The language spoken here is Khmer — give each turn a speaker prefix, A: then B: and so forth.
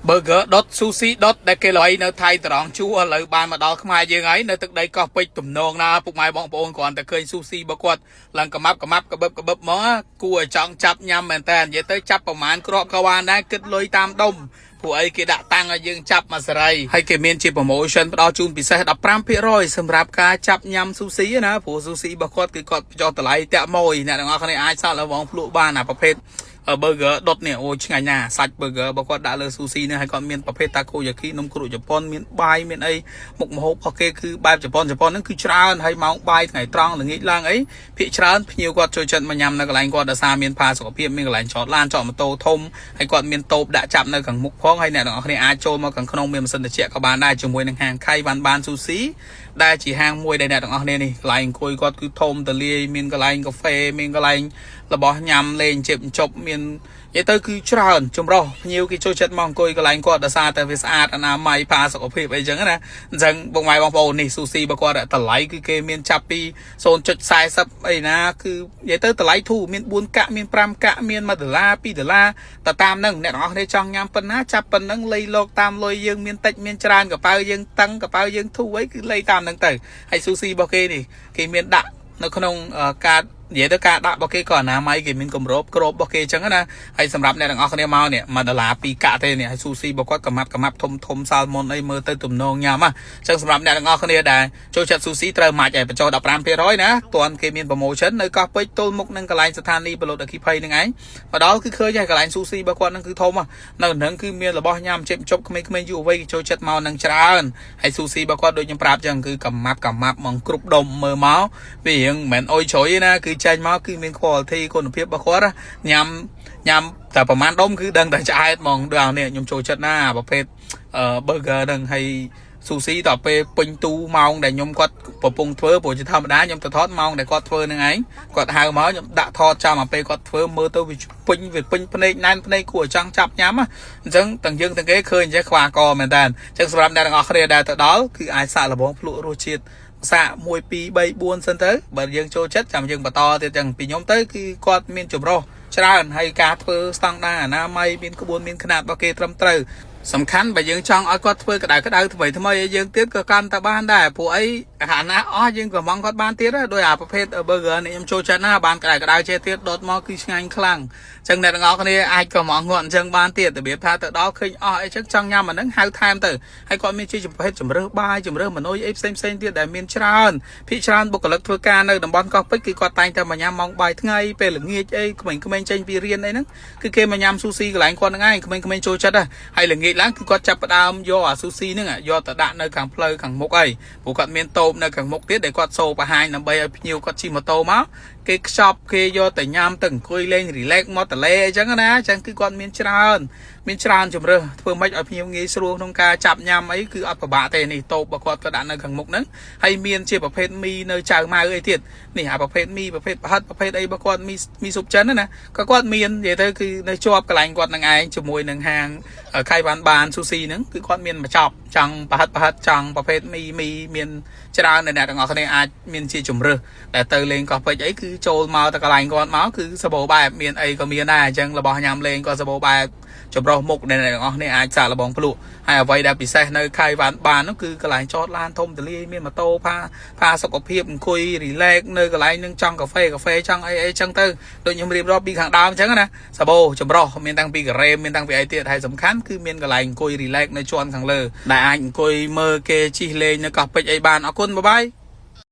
A: Burger ដុត Sushi ដុតដែលគេល្បីនៅថៃត្រង់ជួឥឡូវបានមកដល់ខ្មែរយើងហើយនៅទឹកដីកោះពេជ្រទំនងណាពុកម៉ែបងប្អូនគ្រាន់តែឃើញ Sushi របស់គាត់ឡើងកម៉ាប់កម៉ាប់កបឹបកបឹបមកគួរឲ្យចង់ចាប់ញ៉ាំមែនតើនិយាយទៅចាប់ប្រមាណគ្រាប់ក៏បានដែរគិតលុយតាមដុំពួកអីគេដាក់តាំងឲ្យយើងចាប់មកសេរីហើយគេមានជា promotion ផ្ដល់ជូនពិសេស15%សម្រាប់ការចាប់ញ៉ាំ sushi ណាព្រោះ sushi របស់គាត់គឺគាត់បញ្ចុះតម្លៃតាក់មួយអ្នកទាំងអស់គ្នាអាចសាកល្បងភ្លក់បានអាប្រភេទ burger ដុតនេះអូឆ្ងាញ់ណាស់សាច់ burger របស់គាត់ដាក់លើ sushi នេះហើយគាត់មានប្រភេទ takoyaki នំគ្រក់ជប៉ុនមានបាយមានអីមុខម្ហូបរបស់គេគឺបែបជប៉ុនជប៉ុនហ្នឹងគឺច្រើនហើយម៉ោងបាយថ្ងៃត្រង់ល្ងាចឡើងអីភាគច្រើនភ្ញៀវគាត់ចូលចិត្តមកញ៉ាំនៅកន្លែងគាត់ដោយសារមានផាសុខភាពមានកន្លែងចតឡានចតម៉ូតូធំហើយគាត់មានតូបដាក់ចាប់នៅខាងមុខផងហើយអ្នកទាំងអស់គ្នាអាចចូលមកខាងក្នុងមានម៉ាស៊ីនត្រជាក់ក៏បានដែរជាមួយនឹងហាងខៃវ៉ាន់បាន sushi ដែលជាហាងមួយដែលអ្នកទាំងអស់គ្នានេះកន្លែងអង្គុយគាត់គឺធំទលាយមានកន្លែងកាហ្វេមានកន្លែងរបស់ញ៉ាំលេងជិបជប់មាននិយាយទៅគឺច្រើនចម្រុះភ្ញៀវគេចូលចិត្តមកអង្គុយកន្លែងគាត់ដោយសារតែវាស្អាតអនាម័យផាសុខភាពអីចឹងណាអញ្ចឹងបងម៉ែបងប្អូននេះស៊ូស៊ីរបស់គាត់តម្លៃគឺគេមានចាប់ពី0.40អីណាគឺនិយាយទៅតម្លៃធូរមាន4កាក់មាន5កាក់មាន1ដុល្លារ2ដុល្លារតែតាមហ្នឹងអ្នកទាំងអស់គ្នាចង់ញ៉ាំប៉ុណ្ណាចាប់ប៉ុណ្ណឹងលៃលោកតាមលុយយើងមានតិចមានច្រើនកប៉ៅយើងតឹងកប៉ៅយើងធូរអីគឺលៃតាមហ្នឹងទៅហើយស៊ូស៊ីរបស់គេនេះគេមានដាក់នៅក្នុងការនិយាយទៅការដាក់របស់គេក៏អនាម័យគេមានគម្របក្របរបស់គេអញ្ចឹងណាហើយសម្រាប់អ្នកទាំងអស់គ្នាមកនេះ1ដុល្លារ2កាក់ទេនេះហើយស៊ូស៊ីរបស់គាត់កម៉ាប់កម៉ាប់ធំធំសាល់មុនអីមើលទៅទំនងញ៉ាំណាអញ្ចឹងសម្រាប់អ្នកទាំងអស់គ្នាដែលចូលចិត្តស៊ូស៊ីត្រូវម៉ាច់ឲ្យបញ្ចុះ15%ណាទាន់គេមាន promotion នៅកោះពេជ្រទល់មុខនឹងកន្លែងស្ថានីយ៍ពលរដ្ឋអគិភ័យនឹងឯងមកដល់គឺឃើញហើយកន្លែងស៊ូស៊ីរបស់គាត់នឹងគឺធំនៅនឹងគឺមានរបស់ញ៉ាំជិបជប់ក្មេងៗយុវវ័យគេចូលចិត្តមកនឹងច្រើនហើយស៊ូស៊ីរបស់គាត់ដូចខ្ញុំប្រាប់អញ្ចឹងគឺកម៉ាប់កម៉ាប់ហ្មងគ្រប់ដុំមើលមកវារៀងមិនមែនអុយជ្រុយទេណាគឺចេញមកគឺមាន quality គុណភាពរបស់គាត់ញ៉ាំញ៉ាំតែប្រហែលដុំគឺដឹងតែឆ្អែតហ្មងដូចអានេះខ្ញុំចូលចិត្តណាប្រភេទអឺ burger ហ្នឹងហើយស៊ូស៊ីដល់ពេលពេញទូម៉ោងដែលខ្ញុំគាត់កំពុងធ្វើព្រោះជាធម្មតាខ្ញុំទៅថតម៉ោងដែលគាត់ធ្វើនឹងឯងគាត់ហៅមកខ្ញុំដាក់ថតចាំអាពេលគាត់ធ្វើមើលទៅវាពេញវាពេញភ្នែកណែនភ្នែកគួរឲ្យចង់ចាប់ញ៉ាំអញ្ចឹងទាំងយើងទាំងគេឃើញអញ្ចឹងខ្វះកមែនតើអញ្ចឹងសម្រាប់អ្នកទាំងអស់គ្នាដែលទៅដល់គឺអាចសាកល្បងភ្លក់រសជាតិសាក1 2 3 4សិនទៅបើយើងចូលចិត្តចាំយើងបន្តទៀតចឹងពីខ្ញុំទៅគឺគាត់មានចម្រុះច្រើនហើយការធ្វើស្តង់ដារអនាម័យមានក្បួនមានខ្នាតរបស់គេត្រឹមត្រូវសំខាន់បើយើងចង់ឲ្យគាត់ធ្វើក្តៅក្តៅថ្មីថ្មីឲ្យយើងទៀតក៏កាន់តែបានដែរព្រោះអីអាណាអស់យើងក៏មងគាត់បានទៀតដែរដោយអាប្រភេទ burger នេះខ្ញុំចូលចិត្តណាស់បានក្តៅក្តៅចេះទៀតដុតមកគឺឆ្ងាញ់ខ្លាំងអញ្ចឹងអ្នកទាំងអស់គ្នាអាចក៏មងគាត់អញ្ចឹងបានទៀតរបៀបថាទៅដល់ឃើញអស់អីចឹងចង់ញ៉ាំអាហ្នឹងហៅថែមទៅហើយគាត់មានជាប្រភេទជំរើសបាយជំរើសមនុយអីផ្សេងផ្សេងទៀតដែលមានច្រើនភាគច្រើនបុគ្គលិកធ្វើការនៅតំបន់កោះពេជ្រគឺគាត់តែងតែមកញ៉ាំម៉ោងបាយថ្ងៃពេលល្ងាចអីក្មេងៗចេញពីរៀនអីហ្នឹងគឺគេមកញ៉ាំស៊ូស៊ីកន្លែងគាត់ហ្នឹងឯងក្មេងៗចូលចិត្តហើយល្ងាចឡើងគឺគាត់ចាប់ផ្ដើមយកអាស៊ូស៊ីហ្នឹងយកទៅដាក់នៅខាងផ្លូវខាងមុខអីព្រោះគាត់មានតូបនៅខាងមុខទៀតដែលគាត់សូបង្ហាញដើម្បីឲ្យភ្ញៀវគាត់ជិះម៉ូតូមកគេខ្ចប់គេយកទៅញ៉ាំទៅអង្គុយលេង relax មកតលេអីចឹងណាអញ្ចឹងគឺគាត់មានច្រើនមានច្រើនជំរើសធ្វើម៉េចឲ្យភ្ញៀវងាយស្រួលក្នុងការចាប់ញ៉ាំអីគឺអត់ពិបាកទេនេះតូបរបស់គាត់ក៏ដាក់នៅខាងមុខហ្នឹងហើយមានជាប្រភេទមីនៅចៅម៉ៅអីទៀតនេះអាប្រភេទមីប្រភេទប្រហិតប្រភេទអីរបស់គាត់មីមីស៊ុបចិនណាក៏គាត់មាននិយាយទៅគឺនៅជាប់កន្លែងគាត់នឹងឯងជាមួយនឹងហាងខៃវ៉ាន់បានស៊ូស៊ីហ្នឹងគឺគាត់មានមកចប់ចង់ប្រហិតប្រហិតចង់ប្រភេទមីមីមានច្រើនដែលអ្នកទាំងអស់គ្នាអាចមានជាជំរើសដែលទៅលេងកោះពេជ្រអីគឺចូលមកទៅកន្លែងគាត់មកគឺសបោបែបមានអីក៏មានដែរអញ្ចឹងរបស់ញ៉ាំលេងក៏សបោបែបចម្រុះមុខដែលអ្នកទាំងអស់គ្នាអាចសាកល្បងភ្លក់ហើយអ្វីដែលពិសេសនៅខៃវ៉ាន់បាននោះគឺកន្លែងចតឡានធំទលាយមានម៉ូតូផាផាសុខភាពអង្គុយ relax នៅកន្លែងនឹងចង់កាហ្វេកាហ្វេចង់អីអីចឹងទៅដូចខ្ញុំរៀបរាប់ពីខាងដើមអញ្ចឹងណាសបោចម្រុះមានតាំងពីការ៉េមមានតាំងពីអីទៀតហើយសំខាន់គឺមានកន្លែងអង្គុយ relax នៅជាន់ខាងលើដែលអាចអង្គុយមើលគេជិះលេងនៅកោះពេជ្រអីបានអរគុណ bye bye.